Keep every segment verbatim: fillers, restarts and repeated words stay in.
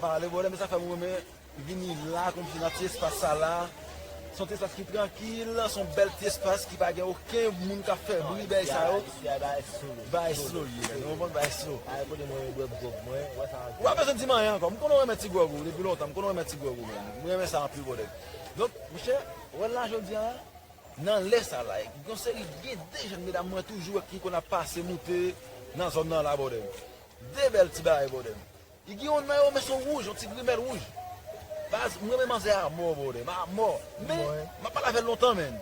Pale, brother, men sa fè m renmen vini la, kòmsi nan ti espas sa la. Se yon ti espas ki trankil, se yon bèl ti espas ki pa gen okenn moun k ap fè bri, bagay sa yo. Bagay slow, yeah, nou konprann, bagay slow. Ou pa bezwen di m anyen ankò. M konnen w renmen ti gwòg ou depi lontan. M konnen w renmen ti gwòg ou, men. M renmen sa anpil, brother. Donk, monchè, wè l la jodi a, nan lè sa la, yon seri gen de jèn medam mwen toujou wè ki konn ap pase moute nan zòn nan la, brother. De bèl ti bagay, brother. Li gen yonn nan yo, men se yon wouj, yon ti grimèl wouj. Baz, m renmen manzè a mò, brother, m a mò. Men, m ap pale avè l lontan, men.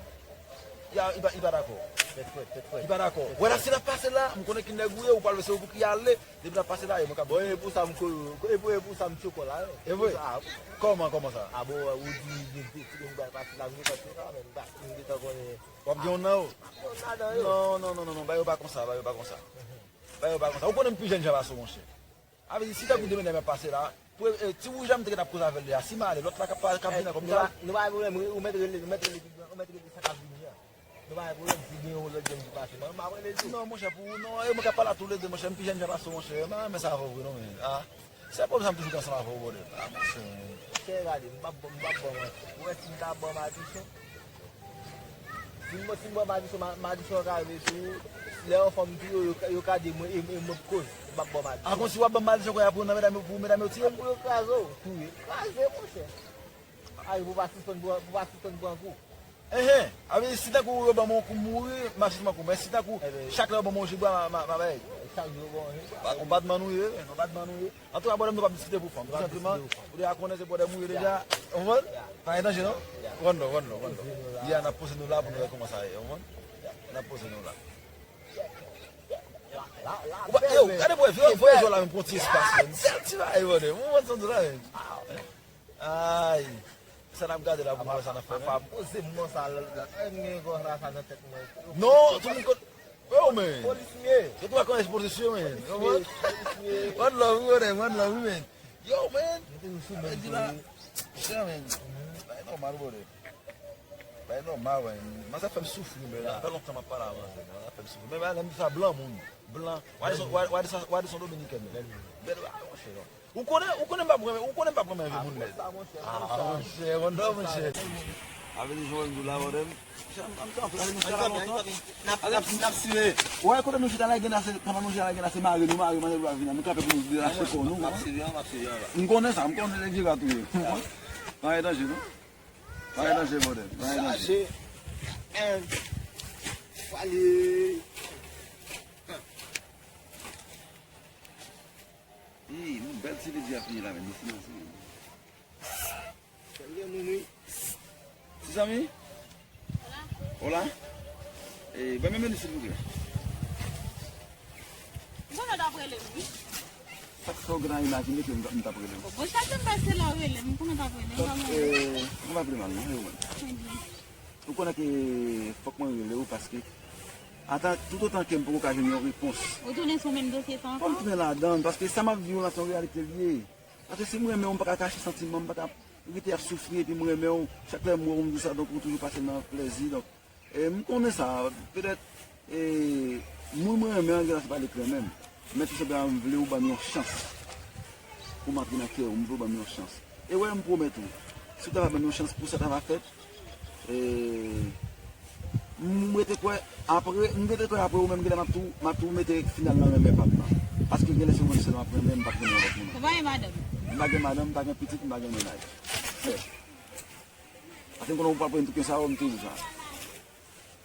Li pa, li pa dakò. Li pa dakò. Wè la, si l ap pase la, m konnen ki nèg ou ye, ou pral wè se ou pou ki ale. Depi l ap pase la, e mwen k ap. Bon, e pou sa m ko-, e pou, e pou sa m tchoko la, e. E vre? Kòman, kòman sa? A bon, ou di, di, di, ti grenn bagay pase la, m gentan tchoko la, men m pa, m gentan konnen. W ap gen yonn nan yo? M ap gen yonn ladan yo. Non, non, non, non, non, bagay yo pa konsa, bagay yo pa konsa. Bagay yo pa konsa. Ou konnen m pi jèn jan pase w, monchè. A vle di, si tankou demen nèg ap pase la, pou, e, ti wouj la m te gentan ap koze avè l deja. Si m ale, lòt la k ap, k ap vini ankò, m gentan. Nou pa gen pwoblèm, ou mèt rele, ou mèt rele, ou mèt rele sa k ap vini an. Nou pa gen pwoblèm, si gen yon lòt jèn ki pase, mwen, m ap rele tou. Non, monchè, pou ou, non, e mwen k ap pale a toulede, monchè, m pi jèn jan pase w, monchè, m pa renmen sa avè w vre, non, men, a. Se pwoblèm sa m toujou gen ansanm avè w, brother. A, monchè. Chè, gade, m p ap, m p ap ba w manti. Ou wè si m ta ba w madichon? Si m, si m ba w madichon, ma-, madichon ka rive sou ou. Lè yo fè m tou, yo, yo, yo ka di mwen, e, e mwen k koz. M p ap ba w madichon. A, kòmsi w ap ban m madichon, kòm apre nan medam yo, pou medam yo tiye m? Pou yo kraze w, touye. Kraze, monchè. Ay, pou pa sispann pran, pou pa sispann pran kou. Enhen, a vle di, si tankou yo ban m yon kou m mouri, m ap sispann kou. Men si tankou chak lè yo ban m yon jibwa, m a, m a, m a bay. Chak jou yo ban w yon jibwa. Yon batman nou ye, men, yon batman nou ye. Antouka, brother m, nou p ap diskite pou fanm. Tou senpleman, ou deja konnen se brother m ou ye deja. Ou konprann? Pa gen danje, non? One love, one love, one love. Yeah, n ap poze nou la pou nou wè kòman sa ye, ou konprann? N ap poze nou la. Ou pa, yo, gade, bwè, voye, voye jò la menm pou yon ti espas, menm. Sèl ti bagay, brother. Ou konprann sa m di la, menm? Ay. Sa n ap gade la pou nou wè sa n ap fè, menm. Apa, poze m konsa, lòt la. Ay, m gen konsa sa nan tèt mwen. Non, tout moun konn. Yo, men. Polis m ye. Yo tou pa konnen se polis yo, men. Polis m ye, polis m ye. One love, brother, one love, men. Yo, men. Mwen toujou sou men. Di la. Chè, men. Bay nòmal, brother. Bay nòmal, men. Manzè fè m soufri, men. Sa fè lontan m ap pale a manzè, men. Manzè fè m soufri. Men, men, lè m di sa, blan moun. Blan. Wade son, wade, wade son, wade son dominiken, men. Bèl, ah, monchè, non. Ou konnen, ou konnen m p ap renmen, ou konnen m p ap renmen vye moun nèt. Ah, monchè, monchè, monchè. Avè li jwenn nou la, brother. N ap, n ap, n ap simen. Wè, kote nou chita la, gen ase, pandan nou chita la, gen ase mare, nou mare, mare, nou vin la, nou kanpe pou nou derache kò nou. M ap simen, m ap simen la. M konnen sa, m konnen nèg vye rat ou ye. Pa gen danje, non. Pa gen danje, brother. Pa gen danje. Chaje. And fale. Ey, yon bèl ti ledi ap vini la, men, destinasyon. Bèl gen moun, wi. Ti zanmi? Hola. Hola. Ey, ban m yon minit, silvouplè. Ou konnen w t ap rele m, wi. Sa k fè w gentan imajine ke m t ap rele w? Bon, chak lè m pase la, w rele m, m konnen w t ap rele m, m pa mande. Donk, e, m pa vle mal, non, e ou menm? Trè byen. Ou konnen ke fòk mwen rele w paske ata, toutotan ke m poko ka jwenn yon repons. Ou tounen sou menm dosye sa ankò? Fò m tounen ladan l, paske sa m ap viv la se yon reyalite l ye. Paske si m renmen w, m pa ka kache santiman, m pa ka rete ap soufri epi m renmen w, chak lè m wè w, m di sa, donk ou toujou pase nan plèzi, donk, e, m konnen sa, petèt, e, moun mwen renmen an, genlè se pa li k renmen m. Men tou senpleman, m vle w ban m yon chans. Pou m antre nan kè w, m vle w ban m yon chans. E wè, m pwomèt ou, si w ta va ban m yon chans pou sa ta va fèt, e, m rete kwè, apre, m rete kwè apre ou menm, genlè m ap tou, m ap tou mete final nan renmen pa m nan. Paske genlè se ou menm sèl m ap renmen, m p ap renmen yon lòt moun. Ou pa gen madanm? M pa gen madanm, m pa gen pitit, m pa gen mennaj. Sèl. Paske m konnen ou pral pran tout sa yo, m toujou sa.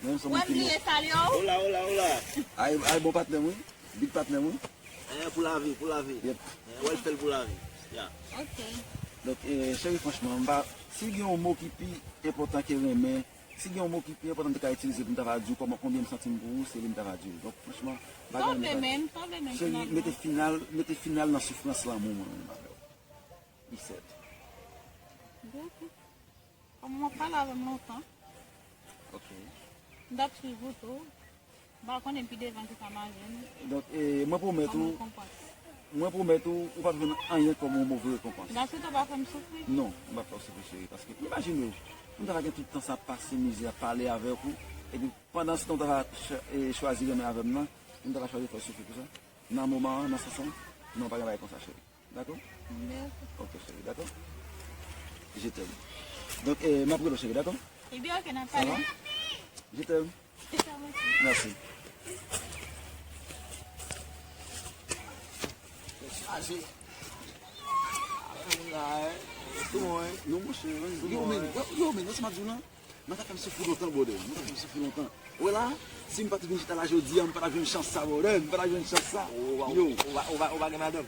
Menm si w wè m vire salye w. Hola, hola, hola. Ay, ay, bon patnè m, wi. Big patnè m, wi. Eh, pou lavi, pou lavi. Yep. Eh, wè l fè l pou lavi. Ya. Ok. Donk, eh, cheri, franchman, m pa, si gen yon mo ki pi enpòtan ke renmen, si gen yon mo ki pi enpòtan m te ka itilize pou m ta va di w kòman, konbyen m santi m pou ou, se li m ta va di w. Donk, franchman, bagay yo pa. Sa w vle menm, sa w vle menm finalman? Cheri, mete final, mete final nan soufrans lanmou mwen menm avè w. Reset. Ok. Kòman w ap pale avè m lontan? Ok. M t ap swiv ou tou. M pa konnen pi devan kisa m a jwenn. Donk, eh, mwen pwomèt ou, mwen pwomèt ou, ou p ap jwenn anyen kòm yon move rekonpans. Dapre sa, w pa fè m soufri? Non, m p ap fè w soufri, cheri, paske imajine w, m ta va gen tout tan sa ap pase mizè, ap pale avèk ou, epi pandan se tan w ta va chwa-, eh, chwazi renmen avè m nan, m ta va chwazi fè w soufri pou sa. Nan moman an, nan sans an, non, pa gen bagay konsa, cheri. Dakò? Ok, cheri, dakò? Je t'aime. Donk, eh, m ap rele w, cheri, dakò? Ebyen, ok, n ap pale. Je t'aime. Mèsi. Chaje. Moun la, eh. Tou bon, eh. Non, monchè, yo, men, yo, yo, men, wè sa m ap di w lan? Mwen ta fè m soufri lontan, brother. Mwen ta fè m soufri lontan. Wè la, si m pa t vin chita la jodi a, m pa t ap jwenn chans sa, brother. M pa t ap jwenn chans sa. Ou, ou, ou, ou, ou pa gen madanm?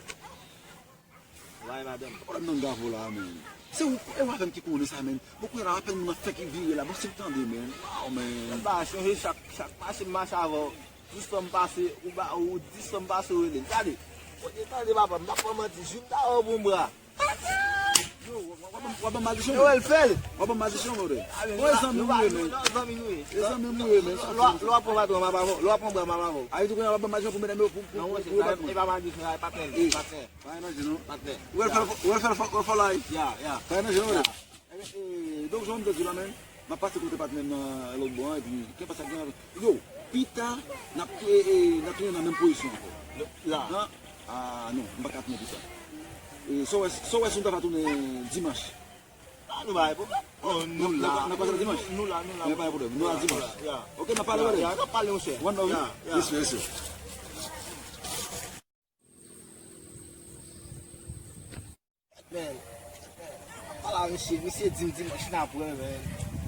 Ou pa gen madanm? Pwoblèm nan gavo la, men. Se ou, e ou avè m ki konnen sa, men. Bon, kounye la, apèn moun nan fèk vire la. Bon, si m tande, men. Waw, men. Sa pa chanje chak, chak mache m mache avè w. Dis fwa m pase, ou ba, ou dis fwa m pase, ou rele. Gade. Ou te tande, papa, m t ap pran manti. Jou m ta wè w pou m bra. Yo, w ap ban m madichon, w ap ban m madichon, mode. Bon, e zanmi m ou ye, men. E zanmi m ou ye, men. Lè w ap pran patwon, m ap avè w. Lè w ap pran bra, m ap avè w. A, e tou kounye a w ap ban m madichon pou medam yo, pou, pou, pou, pou patwon. Non, monchè, e pa madichon, e patnè. Patnè. Pa nan non. Patnè. Ou wè l fè, ou wè l fè, ou wè l fè lay. Ya, ya. Pa nan non, mode. Ebyen, e, donk, jan m te di w la, men, m ap pase kote patnè m nan lòt bò a, epi, gen pa sa gen. Yo, pita, n ap, e, e, n ap tounen nan menm pozisyon ankò. La. Nan? Ah, non, m pa ka tounen pita. E, sa w wè, sa w wè si nou ta va tounen dimanch? Ah, nou pa gen pwoblèm. Oh, nou la. N ap, n ap, n ap pase dimanch? Nou la, nou la. Men pa gen pwoblèm. Nou la dimanch. Ya, ya. Ok, n ap pale, brother. Ya, n ap pale, monchè. One love, wi. Ya, ya. Respè, respè. Men, pale a misye, misye di m dimanch n ap wè, men.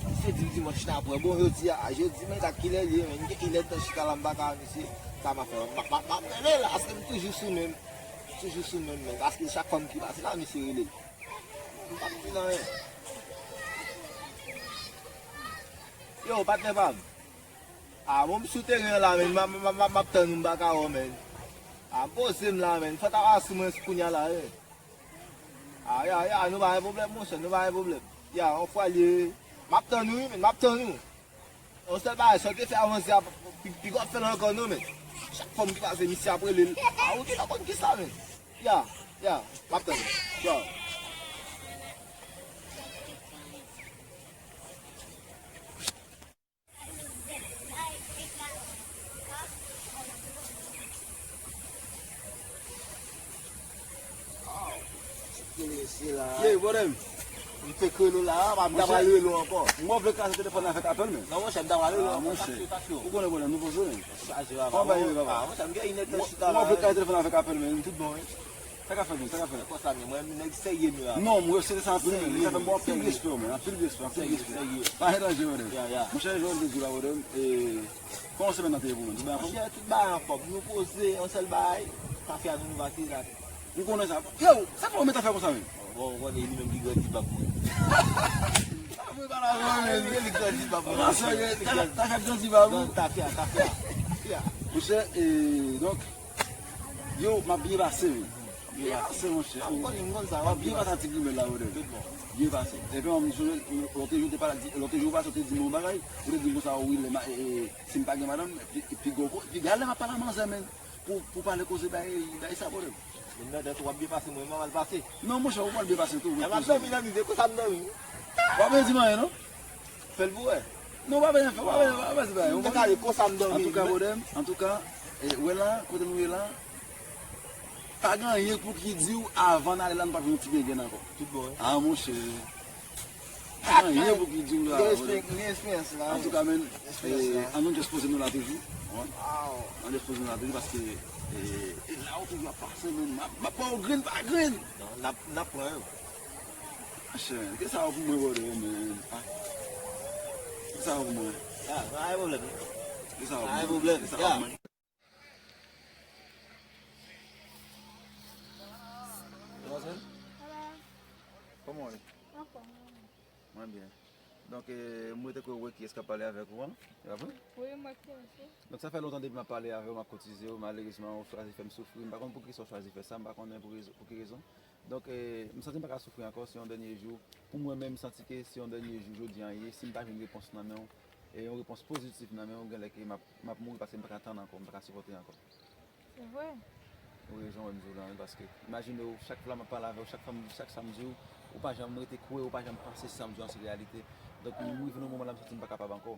Misye di m dimanch n ap wè. Bon, jodi a, jodi, men, gad kilè l ye, men. Gen kilè tan chita la, m pa ka wè misye. Sa m ap fè? M ap, m ap, m ap rele l, paske m toujou sou menm. Toujou sou menm, men. Paske chak fwa m ki pase la, misye rele. M p ap di l anyen. Yo, patnè pa m. A, bon, m sou teren an la, men. M ap, m ap, m ap, m ap tann ou, m pa ka wè w, men. A, poze m la, men. Fò ta pase sou mwen kounye a la, wi. A, ya, ya, nou pa gen pwoblèm, monchè, nou pa gen pwoblèm. Ya, yon fwa l ye, m ap tann ou, wi, men, m ap tann ou. Yon sèl bagay, sa w te fè avanse a, pi, piga w ap fè l ankò, non, men. Chak fwa m ki pase, misye ap rele l. A, ou gentan konn kisa, men. Ya, ya, m ap tann ou. Yo. Ye, brother m. M fèk rele w la, m ta pral rele w ankò. Mwen vle kraze telefòn nan avèk apèl, men. Non, monchè, m ta pral rele w ankò. Monchè. Ou konnen, brother, nou poze, men. Chaje, papa. Kòman w ye, papa? Ah, monchè, m gen inèdtan chita la. Mwen vle kraze telefòn nan avèk apèl, men. Tout bon, wi. Sa ka fè, men, sa ka fè. Konsa, men, mwen, nèg serye, men. Non, mwen, se sa, men. Sa fè mwen anpil respè, men. Anpil respè, anpil respè. Serye. Pa gen danje, brother. Ya, ya. Monchè, jodi a, brother, e, kòman semèn nan te ye pou mwen? Tout bagay anfòm? Monchè, tout bagay anfòm. Nou poze, yon sèl bagay, kafe a nou, nou pase la. M konnen sa. Yo, sa fè w met afè konsa, men? Bon, ou konnen li menm ki grandi bab mwen. Sa vre, pa la vre, men. Li grandi bab mwen. Sa fè grandi bab ou? Tafya, tafya. Monchè, e, donk, yo, m ap byen pase, wi. Byen pase, monchè. M konnen, m konn sa, w ap byen pase. M ap byen pase a Ti Grimèl la, brother. Tout bon. Byen pase. Epi, m sonje, lòt jou, te pale, lòt jou, pase, te di m yon bagay, ou te di m konsa, wi, lè ma, e, e, si m pa gen madanm, pi, pi gwo, pi gwo, lè m ap pale a manzè, men, pou, pou pale koze bay, bay sa, brother. Men nan dat w ap byen pase, mwen, m ap mal pase. Non, monchè, ou pral byen pase tou, wi. E m ap dòmi nan mize, konsa m dòmi. W ap byen di m anyen, non? Fè l pou wè. Non, pa bezwen fè, pa bezwen, pa bezwen fè. M te kale konsa m dòmi. Antouka, brother m, antouka, e, wè la, kote nou ye la, pa gen anyen pou ki di w avan n ale la, nou pa jwenn yon ti gengèn ankò. Tout bon, wi. Ah, monchè. Pa gen anyen pou ki di w la, brother. Gen eksperyans la. Antouka, men, e, an nou just poze nou la toujou. Ann just poze nou la toujou, paske, e, e la ou toujou ap pase, men, m ap, m ap ba w grenn pa grenn. Non, n ap, n ap pran yo. Monchè, kisa w pou mwen, brother, men? Ah. Kisa w pou mwen? Ya, pa gen pwoblèm. Kisa w pou mwen? Pa gen pwoblèm. Kisa w pou mwen? Demwazèl? Hello. Kòman w ye? Anfòm, wi. Mwen byen. Donk, e, mwen te kwè w wè kiyès k ap pale avèk ou an, e pa vre? Wi, mwen ki se. Donk, sa fè lontan depi m ap pale avè w, m ap koutize w, malerezman, ou chwazi fè m soufri. M pa konn poukisa w chwazi fè sa, m pa konnen pou rezon, pou ki rezon. Donk, e, m santi m pa ka soufri ankò, se yon dènye jou. Pou mwen menm, m santi ke se yon dènye jou jodi a ye. Si m pa jwenn repons nan men w, e yon repons pozitif nan men w, genlè ke m ap, m ap mouri paske m pa ka tann ankò, m pa ka sipòte ankò. Se vre. Ou rezon, wè m di w la, wi, paske imajine w, chak fwa m ap pale avè w, chak fwa m, chak sa m di w, ou pa janm rete kwè, ou pa janm panse sa m di w an se reyalite. Donk, m rive nan moman la, m santi m pa kapab ankò.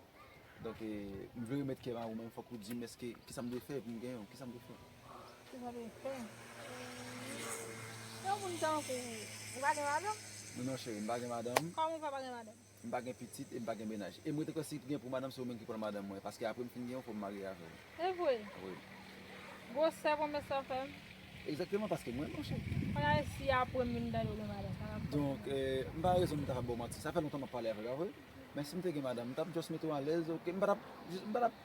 Donk, e, m vle remèt kè m a ou, men fòk ou di m èske, kisa m dwe fè pou m genyen w, kisa m dwe fè? Kisa m dwe fè? Yon moun tankou ou, ou pa gen madanm? Non, non, cheri, m pa gen madanm. Kòman ou fè pa gen madanm? M pa gen pitit e m pa gen mennaj. E mwen te kwè si gen pou madanm, se ou menm ki pran madanm mwen. Paske apre m fin gen yon, fò m marye avè w. Se vre? Wi. Gwosè pwomès sa fè m? Egzakteman, paske mwen, monchè. Kòman si apre m vin tande w gen madanm, sa va fè? Donk, eh, m pa rezon m ta ba w manti. Sa fè lontan m ap pale avè w, pa vre? Men si m te gen madanm, m t ap just mete w alèz, oke? M pa t ap, m pa t ap,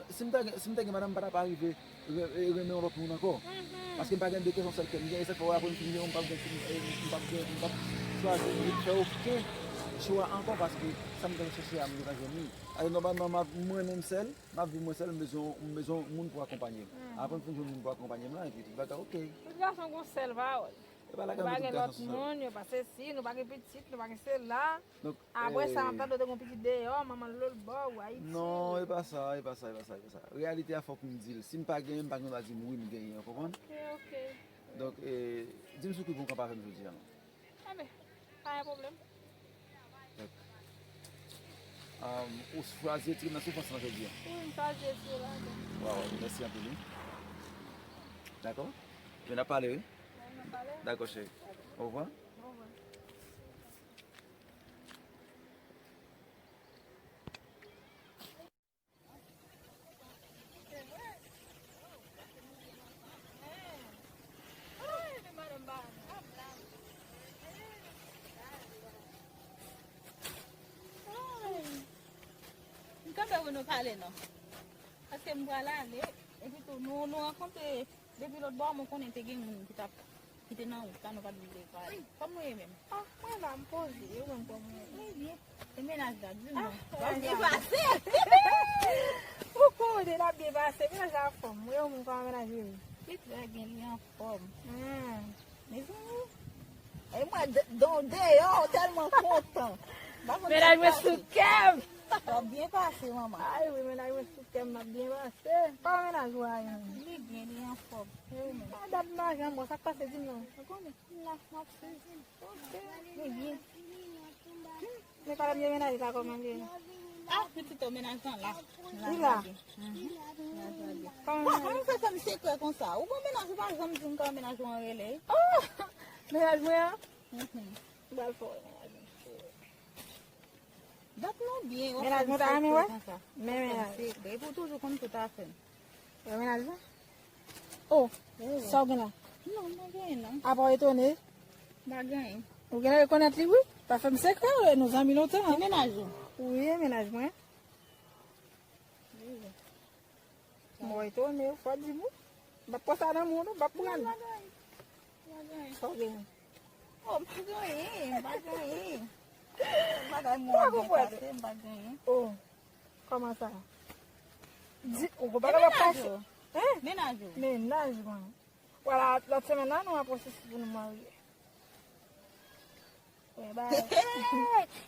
si m ta gen, si m te gen madanm, m pa t ap arive re-, e renmen yon lòt moun ankò. Paske m pa gen de kè, se yon sèl kè m gen, e sa k fè w wè apre m fin gen, m p ap gen, m p ap gen, m p ap chwazi, m p ap fè okenn chwa ankò, paske sa m t ap chèche a, m gentan jwenn li. Alò, nòmalman, m ap, mwen menm sèl, m ap viv mwen sèl, m bezwen, m bezwen moun pou akonpanye m. Apre m fin jwenn moun pou akonpanye m la, epi tout bagay oke. Tout gason gon sèl pawòl. E pa la, nou pa gen lòt moun, yo pa sesi, nou pa gen pitit, nou pa gen sela. Donk, apre sa, m ap tande w te gon pitit deyò, manman l lòtbò, ou Ayiti. Non, e pa sa, e pa sa, e pa sa, e pa sa. Reyalite a, fòk m di l. Si m pa genyen, m pa gen dwa di m wi, m genyen, w konprann? Ok, ok. Donk, eh, di m sou ki pwen w kanpe avè m jodi a, non? Enben, pa gen pwoblèm. Donk, um, ou chwazi retire m nan soufrans lan jodi a? Wi, m chwazi retire ladan. Waw, mèsi anpil, wi. Dakò? Men n ap pale, wi. Wi, n ap pale. Dakò, cheri. Orevwa. Orevwa. M kanpe pou nou pale non. Paske m pral ale, epi tou nou, nou rankontre depi lòt bò, mwen konnen te gen moun ki t ap, ki te nan wout la, nou pa t vle pale. Kòman w ye menm? Ah, mwen la, m poze, e ou menm kòman w ye? Mwen byen. E mennaj la, di m non. Ah, w ap byen pase. Ou konnen l ap byen pase, mennaj la anfòm. Mwen, ou menm kòman mennaj ou ye? Li trè byen, li anfòm. Hmm. Mezanmi. E mwen, d-, don deyò, tèlman kontan. Mennaj mwen sou kè m. W ap byen pase, manman. Ay wi, mennaj mwen sou kè m, m ap byen pase. Kòman mennaj ou a ye? Li byen, li anfòm. E ou menm? A dat m pa janm wè, sa k pase, di m non. Ou konnen, m la, m ap sezi. Ok. Li byen. Hmm. Men pa t ap gen mennaj la kòman li ye? Ah, pitit ou mennaj lan la. Li la? Mhm. Kòman mennaj? Kòman w fè fè m sekrè konsa? Ou gon mennaj, ou pa janm di m kòman mennaj ou an rele? Oh! Mennaj mwen an? Mhm. M pral fè w wè mennaj mwen. Dat nou byen, w ap fè m sekrè konsa. Mennaj mwen ta renmen wè? Men mennaj. Sekrè. Epi w toujou konn tout afè m. Wè mennaj mwen? Oh, sa w gen la? Non, m pa gen anyen non. Apa w etone? M pa gen anyen. Ou genlè rekonèt li wi. Pa fè m sekrè, nou zanmi lontan. Se mennaj ou? Wi, e mennaj mwen. Wi. Mwen etone, fò di m wi. M ap pran sa nan men w non, m ap pran li. M pa gen anyen. M pa gen anyen. Sa w gen? Oh, m pa gen anyen, m pa gen anyen. Bagay mwen byen pase, m pa gen anyen. Oh. Kòman sa? Di, ou konprann w ap kache. Hein? Mennaj ou? Mennaj mwen. Vwala, lòt semèn nan, nou an pwosesis pou nou marye. Wè, bay.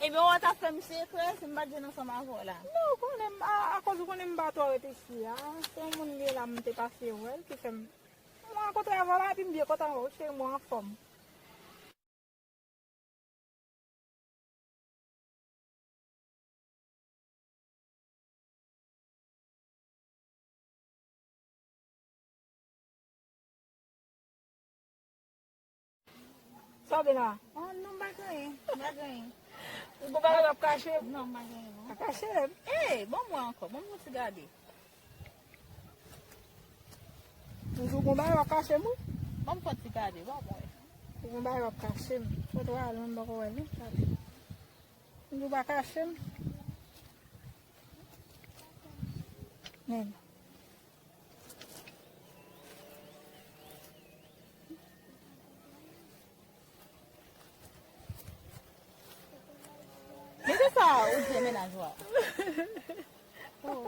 Ebyen, w t ap fè m sekrè si m pa t vin ansanm avè w la. Non, ou konnen, a, akoz ou konnen m pa twò ret isi a. Se yon moun m gen la, m te pase wè l, ki fè m, mwen rankontre avè w la, epi m byen kontan wè w, cheri, mwen anfòm. Sa w gen la? Ah, non, m pa gen anyen. M pa gen anyen. Ou gon bagay w ap kache m? Non, m pa gen anyen, non. Pa kache m. Ey, ban m wè ankò. Ban m yon ti gade. Toujou gon bagay w ap kache m, wi. Ban m fè yon ti gade, ban m wè. Ou gon bagay w ap kache m. Foto a lwen, m poko wè l, non. Gade. Toujou pa kache m. Men. Men se sa ou di e mennaj ou a. Oh.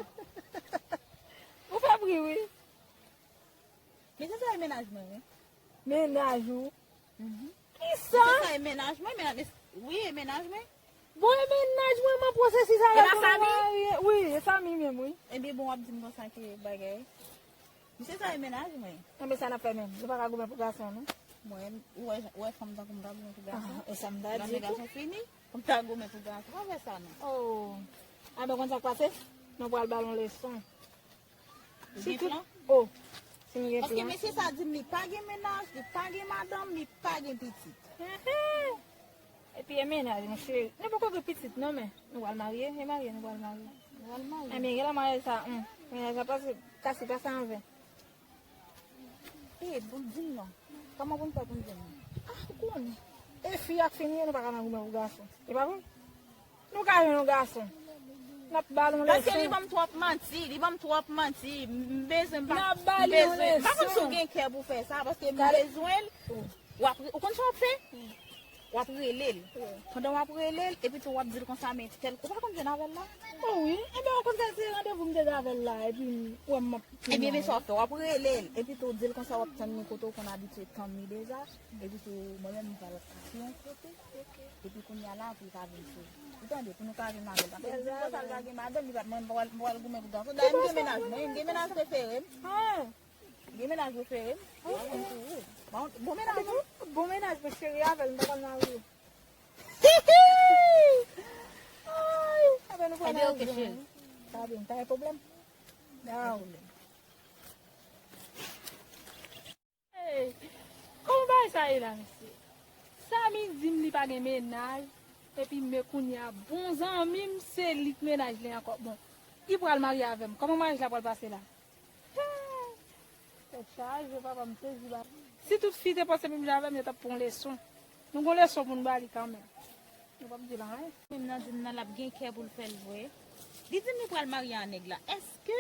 Ou fè bri, wi. Men se sa e mennaj mwen, wi. Mennaj ou? Mhm. Kisa? Men se sa e mennaj mwen, mennaj, wi, e mennaj mwen. Bon, e mennaj mwen, mwen pwosesis avè l pou nou marye. Wi, e Samy menm, wi. Ebyen, bon, w ap di m konsa ke bagay. Misye sa e mennaj mwen. Enben sa n ap fè menm? Nou pa ka goumen pou gason, non? Mwen, ou wè, ou wè fanm tankou m ta goumen pou gason? Ah, e sa m ta di tou. Lòt nèg gason fini, pou m ta goumen pou gason. Pa fè sa, non. Oh. Enben, konn sa k pase? Nou pral ba l yon leson. Si tout, oh. Si m gen plan. Paske mesye sa di m li pa gen mennaj, li pa gen madanm, li pa gen pitit. Epi e mennaj, monchè. Nou poko gen pitit non, men nou pral marye, e marye, nou pral marye. Nou pral marye. Ebyen, gen lè maryaj sa, hmm, mennaj la pase, kase pase anven. E, bon, di m non. Kòman pou n fè pou n jwenn li? Ah, ou konnen. E fi ak fi nou ye, nou pa ka nan goumen pou gason. E pa vre? Nou ka jwenn yon gason. N ap ba l yon leson. Paske li ban m twòp manti, li ban m twòp manti. M bezwen pa. N ap ba l yon leson. M pa konn si w gen kè pou fè sa, paske m bezwen l. W ap, ou konn sa w ap fè? W ap rele l. Pandan w ap rele l, epi tou w ap di l konsa, men tèl, ou pa konn jwenn avè l la? O wi, ebyen ou konn sa se randevou m te gen avè l la, epi ou wè m ap. Ebyen, men sa w ap fè, w ap rele l, epi tou w di l konsa w ap tann li kote w konn abitye tann li deja, epi tou mwen menm m pral kase yon kote, epi kounye a la pou l ka vin sou. Ou tande, pou nou ka jwenn avè l. Paske m di l konsa l pa gen madanm, li pa, mwen m pral, m pral goumen pou gason. Dayè m gen mennaj mwen, m gen mennaj prefere m. Gen mennaj prefere m. Bon, bon mennaj. Bon mennaj, mwen cheri avè l, m pa pral marye. Ay, apre nou pral nan jwenn. Sa byen, pa gen pwoblèm. Hey, kòman bagay sa ye la, mesye? Samy di m li pa gen mennaj, epi men kounye a, bon zanmi m, se li k mennaj li ankò. Bon, li pral marye avè m. Kòman maryaj la pral pase la? Tèt chaje, papa m sezi ba. Si tout fi te panse menm jan avè m, yo t ap pran leson. Nou gon leson pou n ba li kanmenm. Nou p ap di l anyen. Menm nan di m nan l ap gen kè pou l fè l vre. Li di m li pral marye a nèg la. Èske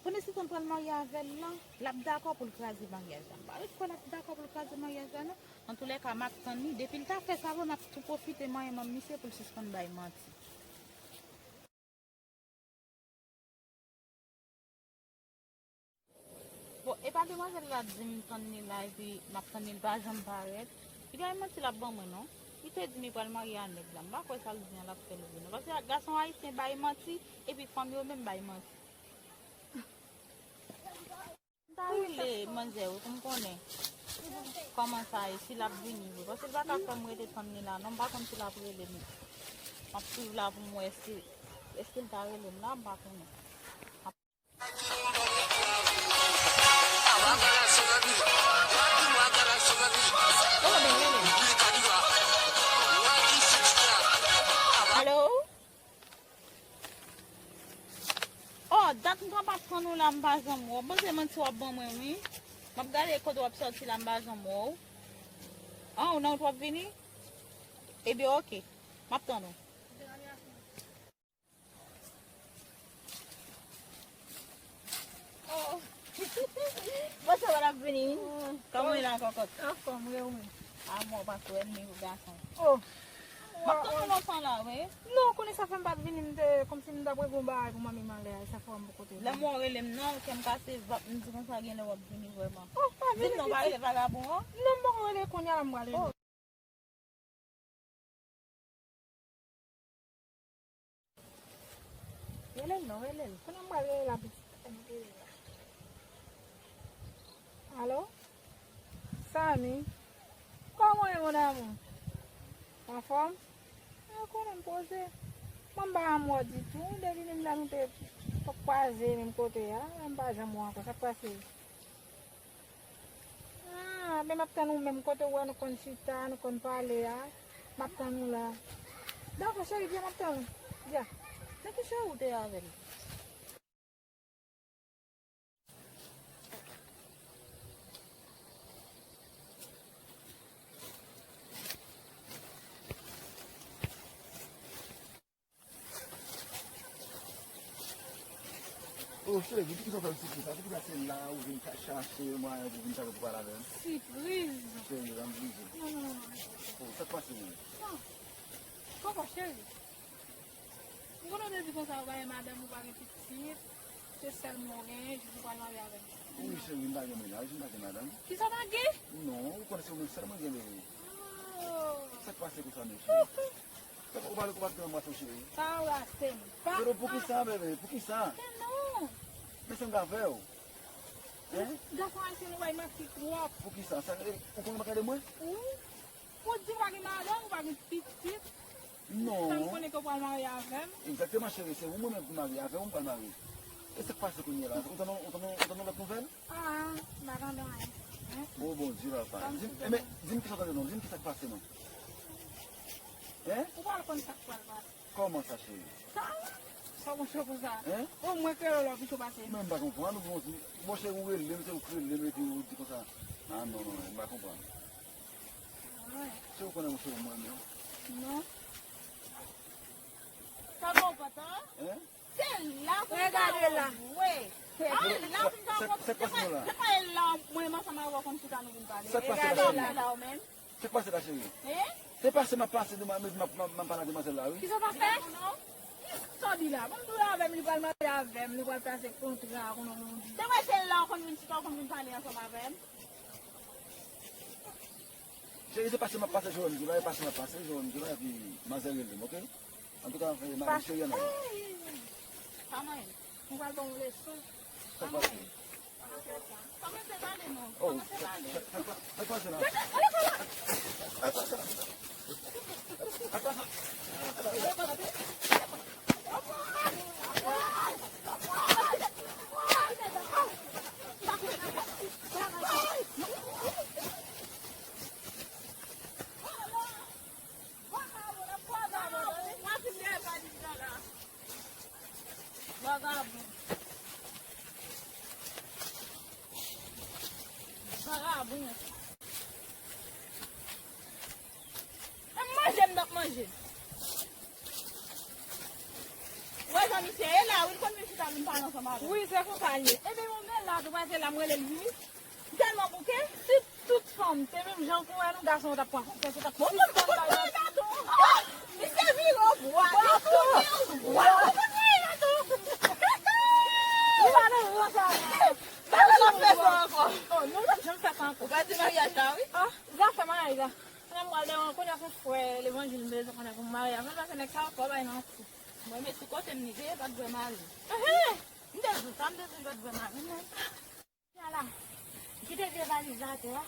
pandan se tan l pral marye avè l lan, l ap dakò pou l kraze maryaj la? M pa ret kwè l ap dakò pou l kraze maryaj la non. Antoulèka, m ap tann li. Depi l ta fè sa vre, m ap tou pwofite manyen manm misye pou l sispann bay manti. Bon, epa demwazèl la di m tann li la, epi m ap tann li, l pa janm parèt. Li pa gen manti l ap ban mwen non. Li te di m li pral marye a nèg la. M pa kwè sa l di an l ap fè l vre non. Paske gason ayisyen bay manti, epi fanm yo menm bay manti. M ta rele manzè wi pou m konnen kòman sa ye, si l ap vini vre. Paske l pa ka fè m rete tann li la non, m pa konn si l ap rele m. M ap swiv la pou m wè si, èske l ta rele m la, m pa konnen. Alo? Oh, dat m t ap tann ou la, m pa janm wè w. Bon, se manti w ap ban mwen, wi. M ap gade kote w ap sòti la, m pa janm wè w. Ah, ou nan wout w ap vini? Ebyen, oke. M ap tann ou. Oh. Bon, sa w ap vini? Kòman w ye la, kòkòt? Anfòm, wi, ou menm? A, mwen pa sou ènmi pou gason. Oh. M ap tann ou lontan la, wi. Non, konnen sa fè m pa t vini, m te, kòmsi m t ap regle yon bagay pou manmi m anlè a, e sa fè m poko te vini. Lè m wè w rele m nan, kè m kase vap, m di konsa genlè w ap vini vrèman. Oh, pa vini. Di m non, pa rele vagabon an. Non, m poko rele, kounye a la m pral rele. Oh. Rele l non, rele l. Kounye a m pral rele la pitit. Alo? Samy? Kòman w ye, mon amour? Anfòm? Mwen konnen m poze. Mwen m pa anmò ditou. Depi menm lè nou te kwaze menm kote a, m pa janm wè w ankò. Sa k pase? Ah, men m ap tann ou menm kote w wè nou konn chita, nou konn pale a. M ap tann ou la. Dakò, cheri, vyen, m ap tann ou. Vyen. Men ki cheri w te avè l? Oh, cheri, poukisa w fè m sipriz sa? Poukisa se la ou vin chache mwayen pou vin chache pou pale avè m? Sipriz? Cheri, ban m bliye. Non, non, non, non. Oh, sa k pase menm? Non. Kòman, cheri? M konnen w te di konsa ou pa gen madanm, ou pa gen pitit, se sèl mwen w genyen, jis ou pral marye avè m. Wi, cheri, m pa gen mennaj, m pa gen madanm. Kisa w pa gen? Non, ou konnen se ou menm sèl mwen gen, bebe. Oh. Sa k pase konsa menm, cheri? Ou pale kou w ap gen anbrase, cheri. Pa anbrase m. Pa. Pero, poukisa, bebe? Poukisa? Men non. Men sa m ka fè w? Hein? Gason ayisyen nou bay manti twòp. Poukisa? Sa, ou konnen w pa ka ede mwen? Wi. Ou di w pa gen madanm, ou pa gen pitit. Non. Sa m konnen ke w pral marye avè m. Egzakteman, cheri, se ou mwen menm ki marye avè w, m pral marye. E sa k pase kounye a la? Ou tande, ou tande, ou tande lòt nouvèl? Ah, Kisa w tande non? Di m kisa k pase non? Hein? Ou pral konn sa k pral pase. Kòman sa, cheri? Sa, sa w konn cho konsa? Hein? O mwen kreye w la, w pi cho pase m. Men m pa konprann, ou bon, bon, cheri, ou rele m, se ou k rele m, epi ou di konsa. Ah, non, non, non, m pa konprann. Ah, wi. Se ou konnen, monchè, mwen menm. Non. Sa bon, pantan? Hein? Se la pou nou ta jwe. Se la pou nou ta jwe. Se pa la mwen menm ansanm avè w konn chita nou vin pale. Sa k pase la, cheri? Sa k pase la, cheri? Hein? Se pase m ap pase, m ap, m ap, m ap, m ap pale ak demwazèl la, wi. Kisa w ap fè? Sa w di la? Bon, m di w avè m, li pral marye avè m, li pral pase kontra, konnen w di. Se vre, se la w konn vin chita, w konn vin pale ansanm avè m. Cheri, se pase m ap pase, Joanne di la, e pase m ap pase, Joanne di la, epi manzè rele m, oke? Antouka, e, mari cheri an ale. Pa manyen. Mwen pral ba w yon leson. Sa k pase? Pa manyen. Kòmanse pale non. Oh, kòmanse pale. Sa, sa, sa, sa k pase la? Vagabon. Vagabon. E manje m t ap manje. Wè jan misye ye la, wi, l konn vin chita vin pale ansanm avè m. Wi, se konsa l ye. Ebyen, bon, men la, tou prese la, m rele l vini. M tèlman bouke. Si tout fanm te menm jan k wè nou, gason yo t ap pran konsyans, yo t ap sispann bay manti. Misye vire w bwa. Bwa tou. Bwa tou. Li pa nan ran sa. Bagay la fè sa ankò. Oh, nou pa janm fè sa ankò. Ou pa di maryaj la, wi. Ah, zafè maryaj la. Kounye a m pral devan, kounye a se frè levanjil m bezwen konnen pou m marye avè l, paske nèg sa fò bay manti. Mwen, men sou kote m li te ye, pa t vre mari. Ehe! M te di w sa, m te di l pa t vre mari, men. Ala, kite vye valiz la atè a.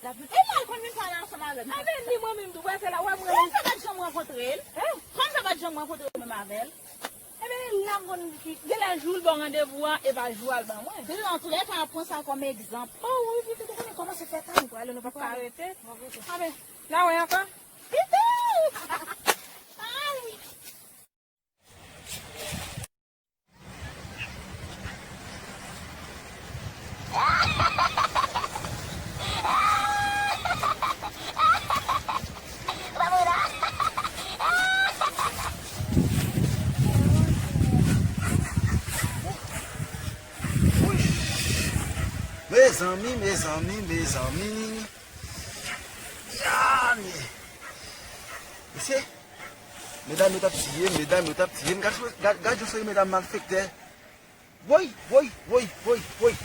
L ap vin. E la l konn vin pale ansanm avè m. Avè li mwen menm tou, wè se la, wè mwen. Kòm sa pa t janm rankontre l. Kòm sa pa t janm rankontre l menm avè l. Ebyen, la m konn di, genlè jou l ba w randevou a, e pa jou a l ba mwen. Antouka, m ap pran sa kòm egzanp. Oh, wi, pitit, ou konnen kòman se fèt la, nou prale, nou p ap ka rete. Anben, la wè ankò. Pitit! Ay! Mezanmi, mezanmi, mezanmi. Yane. Mesye, medam yo t ap tiye m, medam yo t ap tiye m. Gad, gad, gad yon seri medam malfektè. Woy, woy, woy, woy, woy.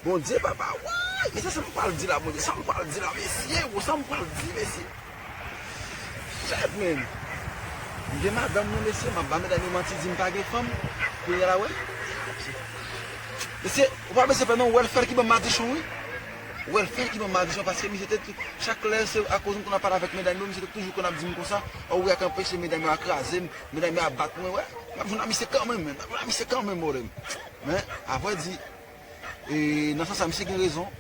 Bondye, papa, woy. Mesye, sa m pral di la, Bondye, sa m pral di la, mesye, wo, sa m pral di, mesye. Shit, man. M gen madanm, non, mesye, m ap ba medam yo manti, di m pa gen fanm. Kounye a la, wè. Mesye, ou pa bezwen pè non, wèlfè ki ban m madichon, wi. Wèlfè ki ban m madichon, paske misye te tou, chak lè se akoz m konn ap pale avèk medam yo, misye te toujou konn ap di m konsa, o wi, a kanpe se medam yo a kraze m, medam yo a bat mwen, wè. M ap jwenn a misye kanmenm, men, m ap jwenn a misye kanmenm, brother. Men, a vrè di, e, nan sans sa, misye gen rezon.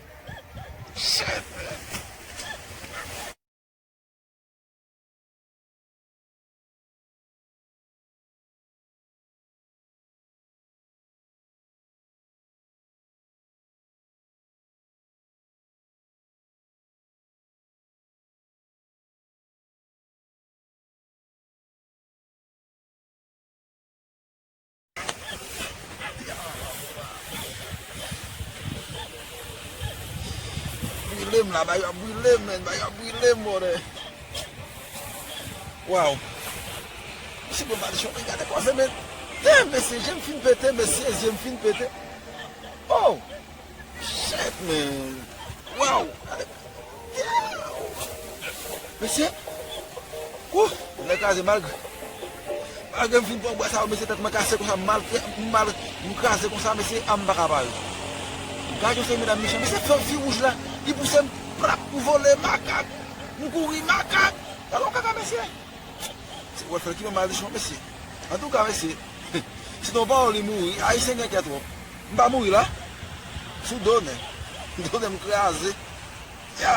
Shit, man. Brile m la, bagay yo ap brile m, man, bagay yo ap brile m, brother. Waw. Mesye, bon, madichon, gade kòze, men. Damn, mesye, je m fin pete, mesye, je m fin pete. Oh! Shit, man. Waw. Mesye. Wouh, nèg kraze malgre. Malgre m fin pran bwa sa yo, mesye, tèt mwen kase konsa, m mal, m mal, m kraze konsa, mesye, a m pa ka pale. Gad yon seri medam mechan, mesye, fè fi wouj la, li pouse m, prap, m vole, makak, m kouri, makak. Gade yon kaka, mesye. Se wèlfè ki ban m madichon, mesye. Antouka, mesye, se te yon pawòl li mouri, Ayisyen gen kè twòp. M pa mouri la. Sou do nèg. Do nèg m kraze. Yo,